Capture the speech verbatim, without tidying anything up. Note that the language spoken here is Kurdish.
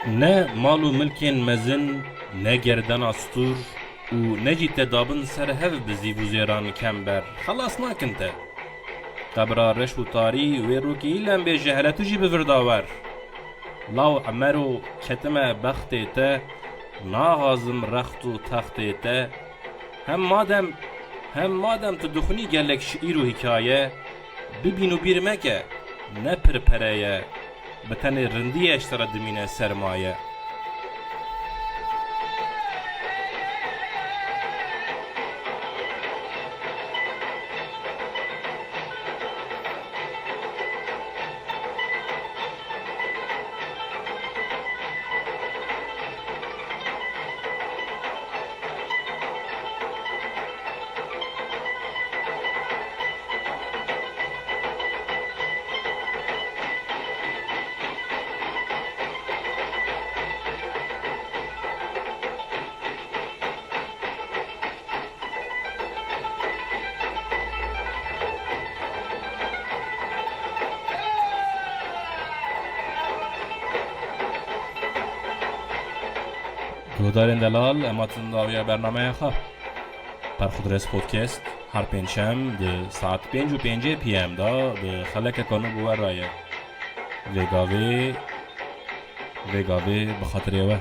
Ne mal û milkên mezin, ne gerdena stûr û ne jî te dabin ser hev bi zîv û zêran kember xelas nakin te. Qebra reş û tarî wê rokî îlem bê ji hele tu jî bi vir dawer. Law Emero ketime bextê te, naxazim rext û textê te. Hem madem, hem madem tu dixwînî gelek şiîr û hikaye, bibîn û bîr meke, ne pir pere ye, bi tenê rindî ye ji te re dimîne sermaye. Guhdarên delal, em hatin dawiya bernameya xwe. Perxudres Podcast her pêncşem di saet pênc û pêncê P M de bi xelekeka nû bi we re ye. Vê gavê, vê gavê bi xatirê we.